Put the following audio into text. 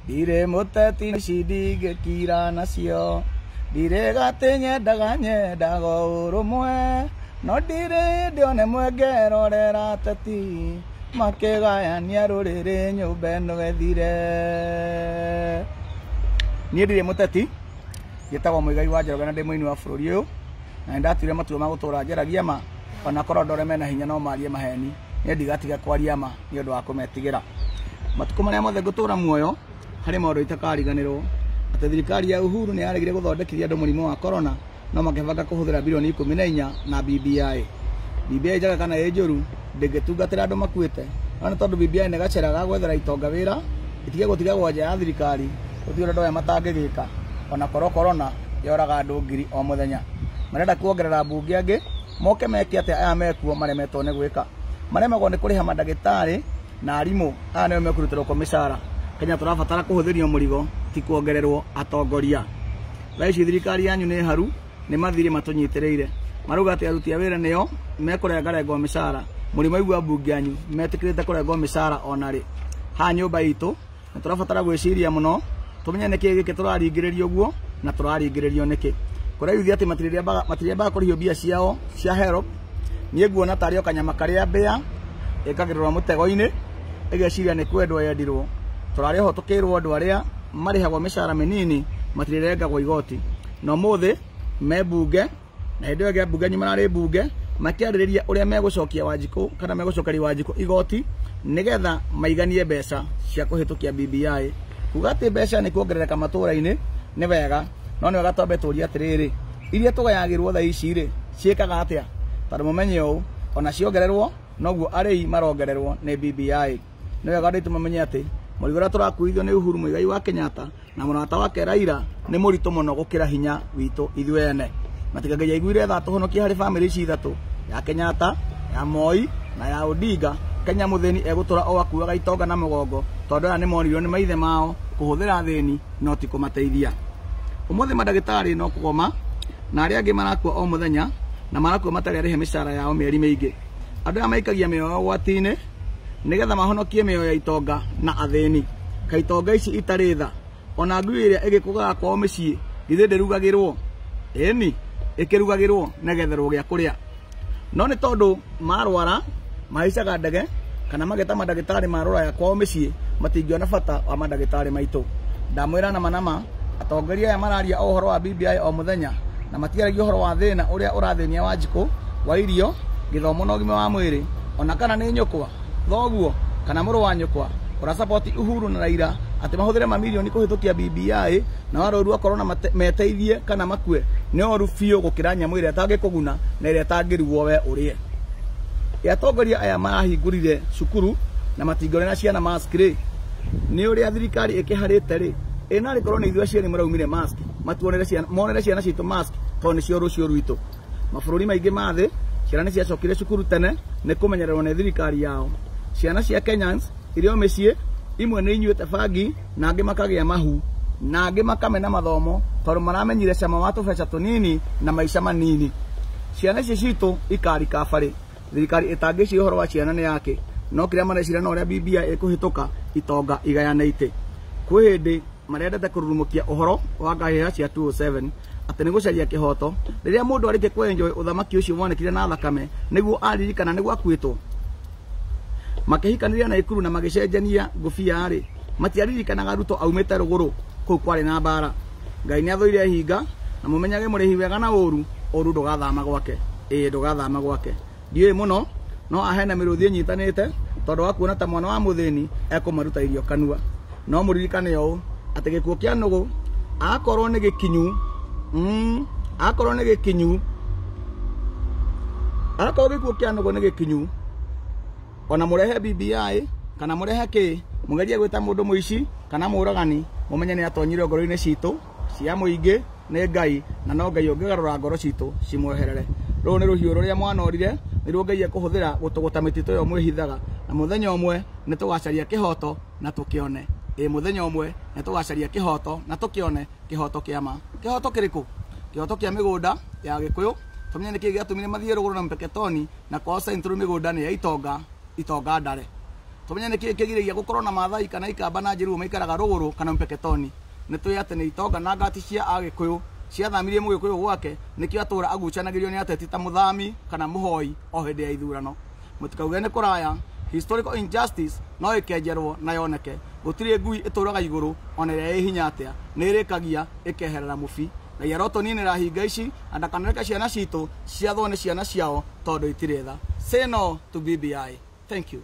Ndirĩ mũteti ici ndingĩkira nacio. Ndirĩ gatĩ nyendaga nyendaga ũrũmwe. No ndirĩ hĩndĩ ona ĩmwe ngerorera ateti makĩgayania rũrĩrĩ nyũmba ĩno ĩthire. Niĩ ndirĩ mũteti, njĩtagwo Mũigai wa Njoroge na ndĩ mũini wa bũrũri ũyũ, na nĩ ndatuire matua ma gũtũra njaragia ma, ona korwo andũ arĩa mena hinya no marie maheni, niĩ ndigatiga kwaria ma nĩ ũndũ wa kũmetigĩra. Matukũ marĩa mothe ngũtũra muoyo, harĩ maũndũ itakariganĩrwo, atĩ thirikari ya Uhuru nĩ yaregire gũthondekithia andũ mũrimũ wa corona, no makĩbanga kũhũthĩra bilioni 14 na BBI. BBI njega kana ĩ njũru, ndĩngĩtungatĩra andũ makuĩte, no nĩ tondũ BBI nĩ gacĩra ga gwethera itonga wĩra, itige gũtigagwo nja ya thirikari, gũtirĩ ũndũ andũ aya matangĩgĩka, ona korwo corona yoraga andũ ngiri o mũthenya. Marenda kuongerera mbunge angĩ, moke meke atĩa aya mekuo maremetwo nĩ gwĩka. Maremagwo nĩ kũrĩha mandagĩtarĩ na arimũ, aya nĩo mekũrutĩrwo kwa mĩcara. Kenya tũrabatara kũhũthĩrio mũrigo, ti kuongererwo atongoria. Thaa ici thirikari yanyu nĩ haru, nĩ mathirĩ matũnyitĩrĩire. Marauga atĩ aruti a wĩra nĩo mekũrengarengwo mĩcara. Mũrĩ maigua mbunge yanyu metĩkĩrĩte kũrengwo mĩcara ona rĩ. Haha nyũmba itũ nĩ tũrabatara gwĩciria mũno, tũmenye nĩkĩ gĩkĩ tũraringĩrĩrio ũguo na tũraringĩrĩrio nĩkĩ. Kũrĩa yuthi atĩ matirĩambaga kũrĩhio mbia ciao cia HELB, niĩ nguona tarĩ o kanyama karĩa mbĩa ĩkagĩrĩrwo mũtego-inĩ ĩgeciria nĩ kwendwo yendirwo. Tũrarĩ ho tũkĩrwo andũ arĩa marĩhagwo mĩcara mĩnini matirĩrengagwo igoti. Na ũmũthĩ me mbunge, na hĩndĩ ĩyo ĩngĩ ambunge anyu mararĩ mbunge makĩarĩrĩria ũrĩa megũcokia Wanjikũ kana megũcokeria Wanjikũ igoti nĩgetha maiganie mbeca cia kũhĩtũkia BBI. Kuga atĩ mbeca nĩ kuongerereka matũra-inĩ nĩ wega, no nĩ wega twambe tũrie atĩrĩrĩ, iria tũgayagĩrwo thaa ici rĩ ciĩkaga atĩa? Tondũ mũmenye ũũ, ona ciongererwo noguo arĩi marongererwo nĩ BBI. Nĩ wega andũ aitũ mamenye atĩ mũrigo ũrĩa tũrakuithio nĩ Uhuru Muigai wa Kenyatta na mũrata wake Raila nĩ mũritũ mũno gũkĩra hinya witũ ithuĩ ene. Na tiga Ngai aiguire tha tũhonokie harĩ bamĩrĩ ici ithatũ, ya Kenyatta, ya Moi na ya Odinga, Kenya mũthĩni egũtũra o akuaga itonga na mũgongo, tondũ aya nĩ monirio nĩ maithe mao kũhũthĩra athĩni no ti kũmateithia. Ũmũthĩ mandagĩtarĩ no kũgoma na arĩa angĩ marakua o mũthenya na marakua matarĩ arĩhe mĩcara yao mĩeri mĩingĩ. Andũ aya maikagia mĩoyo yao ũgwati-inĩ nĩgetha mahonokie mĩoyo ya itonga na athĩni. Kaĩ itonga ici itarĩ tha, ona ngui ĩrĩa ĩgĩkũgaga kwao mĩciĩ githĩ ndĩrugagĩrwo? Ĩni, ĩkĩrugagĩrwo na ĩgetherwo gĩa kũrĩa. No nĩ tondũ marwara mahaicaga ndege kana mageta mandagĩtarĩ ma rũraya kwao mĩciĩ, matingĩona bata wa mandagĩtarĩ maitũ. Ndamwĩra nama nama, atongoria aya mararia o ũhoro wa BBI o mũthenya na matiaragia ũhoro wa thĩna ũrĩa ũrathĩnia Wanjikũ wa irio, gĩthomo na ũgima wa mwĩrĩ, ona kana nĩ nyũkwa, thoguo kana mũrũ wa nyũkwa ũrasapoti Uhuru na Raila atĩ mahũthĩre mamirioni kũhĩtũkia BBI na warũru rwa corona meteithie kana makue nĩ oru biũ gũkĩra nyamũ ĩrĩa ĩtangĩkũguna na ĩrĩa ĩtangĩrugwo we ũrĩe. Ĩ atongoria aya marahingũrire cukuru na matingĩonera ciana mask rĩ, nĩ ũrĩa thirikari ĩkĩharĩte rĩ, ĩ narĩ korwo nĩ ithuĩ aciari mũraumire mask, matuonere ciana, monere ciana citũ mask tondũ nĩcio rũciũ rwitũ. Mabũrũri maingĩ ma thĩ ciana nĩ ciacokire cukuru tene nĩ kũmenyererwo nĩ thirikari yao. Ciana cia Kenyans irĩ o mĩciĩ, imwe nĩ inyuĩte bangi na angĩ makagĩa mahu na angĩ makamena mathomo tondũ maramenyire cama wa tũbeca tũnini na maica manini. Ciana ici citũ ikarika barĩ. Thirikari ĩtangĩciria ũhoro wa ciana nĩ yake, no kĩrĩa mareciria no ũrĩa BBI ĩkũhĩtũka itonga igayane itĩ. Kwĩ hĩndĩ marendete kũrurumũkia ũhoro wa ngahĩha cia 207 atĩ nĩ gũcaria kĩhoto, rĩrĩa mũndũ arĩkia kũ-enjoy ũthamaki ũcio wonekire na thakame nĩguo aririkana nĩguo akuĩtwo. Makĩhikanĩria na Ikuru na magĩcenjania ngũbia rĩ, matiaririkanaga Ruto aumĩte rũgũrũ kũu kwarĩ na mbara. Ngai nĩ athũire hinga na mũmenyage mũrĩhi wega na ũru, ũru ndũgathama gwake. Ĩĩ ndũgathama gwake. Ndiũĩ mũno no ahena mĩrũthi ĩnyitanĩte tondũ wa kuona ta mwana wa mũthĩni ekũmaruta irio kanua. No mũririkane ũũ atĩ gĩkuũ kĩa nũgũ akorwo nĩ gĩkinyu, akorwo nĩ gĩkinyu, akorwo gĩkuũ kĩa nũgũ nĩ gĩkinyu, ona mũrehe BBI kana mũrehe kĩ, mũgerie gwĩta mũndũ mũici kana mũragani, mũmenye nĩ atonyire ngoro-inĩ citũ cia mũingĩ nĩ Ngai, na no Ngai ũngĩgarũra ngoro citũ cimweherere. Rũrũ nĩ rũhiũ rũrĩa mwanorire, nĩruo Ngai ekũhũthĩra gũtũgũta mĩtitũ ĩyo mwĩhithaga, na mũthenya ũmwe nĩ tũgacaria kĩhoto na tũkĩone. Ĩ mũthenya ũmwe nĩ tũgacaria kĩhoto na tũkĩone kĩhoto kĩa ma. Kĩhoto kĩrĩkũ? Kĩhoto kĩa mĩgũnda ya Gĩkũyũ, tũmenye nĩkĩ gĩatũmire mathiĩ rũgũrũ na Mpeketoni, na kwao Central mĩgũnda nĩ ya itonga, itonga ndare. Tũmenye nĩkĩĩ kĩgiragia gũkorwo na Maathai kana Ikamba na Njeruo maikaraga rũgũrũ kana Mpeketoni. Nĩ tũĩ atĩ nĩ itonga na ngati cia Agĩkũyũ ciathamirie Mũgĩkũyũ gwake, nĩkĩo atũra agucanagĩrio nĩ ateti ta mũthami kana mũhoi o hĩndĩ ya ithurano. Mũtikauge nĩ kũraya, historical injustice no ĩkenjerwo na yoneke. Gũtirĩ ngui ĩtũraga igũrũ ona ĩrĩa ĩ hinya atĩa, nĩ ĩrĩkagia ĩkeherera mũbi. Ngai arotũninĩra hinga ici na ndakanareke ciana citũ ciathwo nĩ ciana ciao tondũ itirĩ tha. Say no to BBI. Thank you.